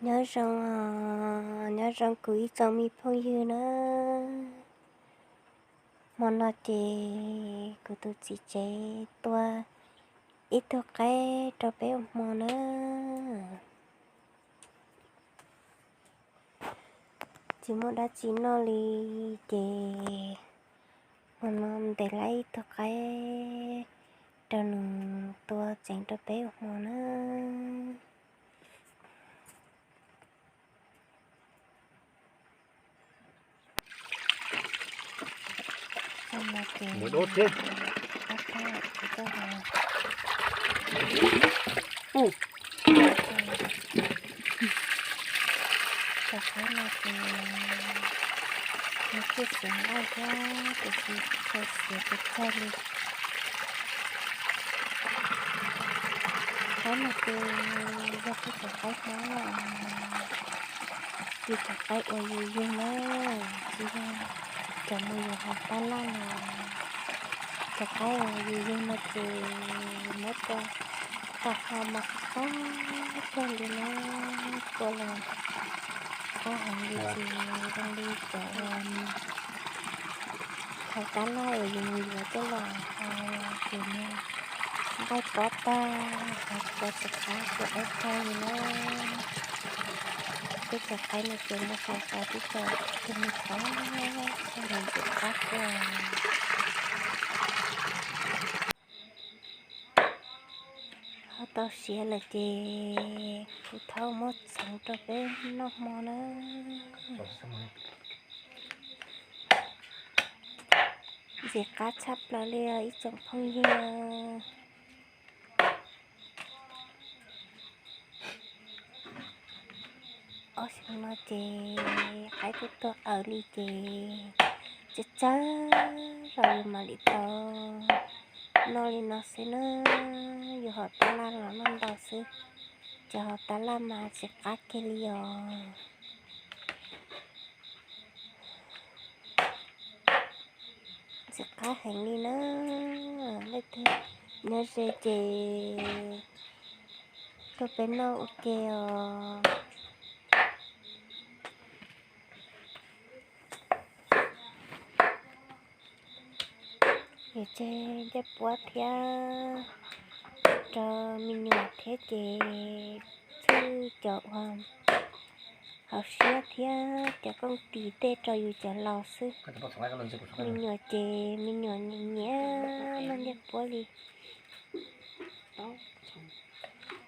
Nyob zoo, nyob zoo kuv ib tsoom me phooj ywg na. Hmo no ces kuv tus txiv tsev tua ib tug qaib rau peb ua hmo na. Tsis muaj dab tsi noj li ces hmo no ntes lawm ib tug qaib rau nws tua tsev rau peb ua hmo na. Cov qaib no ces nws kuj xiav nqaij thiab tiam sis tsis tshua xiav pes tsawg li. Qaib no ces yog peb cov qaib hmoob, yog cov qaib uas yus yug na, tsis yog cov mus yuav hauv tab laj los. Cov qaib uas yus yug no ces muab tua tag ho mas qab kawg li na, tua los qab heev li ces zoo li cov uas hauv tab laj uas yus mus yuav coj los hau ces nws nqaij pob tag, hau tua tsis qab, tua qaib tag li na. Peb cov qaib no ces muab hau tau tib co tus me qab, ntxim qab kawg. Hau tau siav lawm ces kuv thov muab txhoov rau peb noj hmo na. Ntxim qab tshaj plaws li os ib tsoom phooj ywg. Ob xyoo no ces qaib kuj tuag awm li ces tsawg tsawg los yus mam li tau noj li no xwb na. Yus hauv tab laj los noj ntau xwb, cov hauv tab laj mas tsis qab kiag li os. Ntxim qab heev li na. Leej twg nyob ze ces tuaj peb noj ua ke os. Yus tseg ncej puab thiab rau me nyuam thiab ces txhwj cov uas hauv siab thiab cov kooj tis tej rau yus cov laus xwb. Me nyuam ces me nyuam nyiam noj ncej puab li.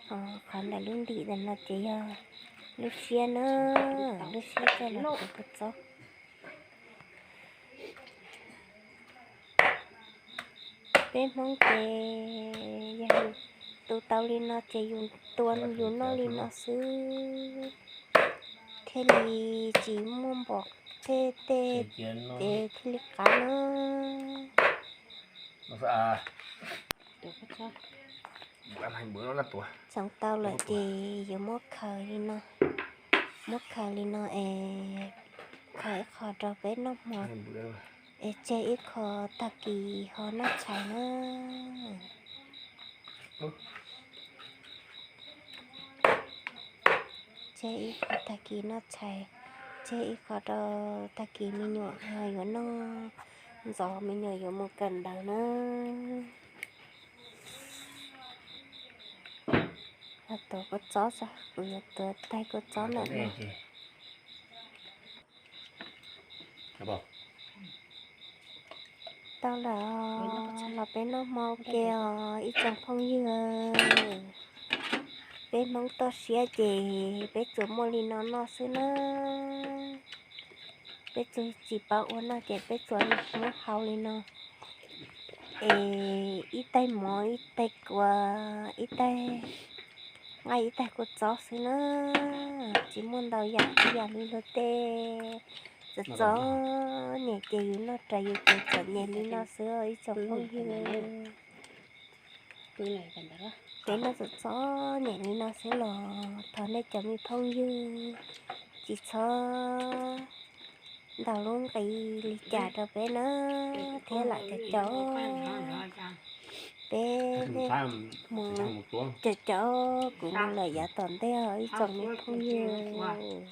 Qhov ntawm lub ntim ntawm no ces yog lub siab na, lub siab coj los tuav kua txob. Peb Hmoob ces yog yus tu tau li no ces yus tua yus noj li no xwb, thiaj li tsis muaj npom tej tej ces thiaj li qab na. Txhoov tau lawm ces yuav muab khaws li no, muab khaws li no es khaws ib qho rau peb noj hmo, es tseg ib qho tag kis ho noj tshais na. Tseg ib qho tag kis noj tshais, tseg ib qho rau tag kis me nyuam yuav noj ntxov, me nyuam yuav mus kawm ntawv na. Tuav kua txob, kuv yuav tuav taig kua txob ntawm no. Tau lawm, los peb noj hmo ua ke os ib tsoom phooj ywg. Peb Hmoob toj siab ces peb tsuas muaj li no noj xwb na. Peb tsuas tsis paub ua noj ces peb tsuas muab hau li no, es ib taig mov, ib taig kua, ib taig nqaij, ib taig kua txob xwb na. Tsis muaj ntau yam, ib yam li luag tej txom txom nyem ces yus noj raws yus kev txom nyem li no xwb ib tsoom phooj ywg. Peb noj txom txom nyem li no xwb los thov nej cov me phooj ywg tsis txhob ntaus lub nqi li cas rau peb na, thiab lam cov caum Peb mus cov cov kuv mus lawm yav tom ntej os ib tsoom me phooj ywg.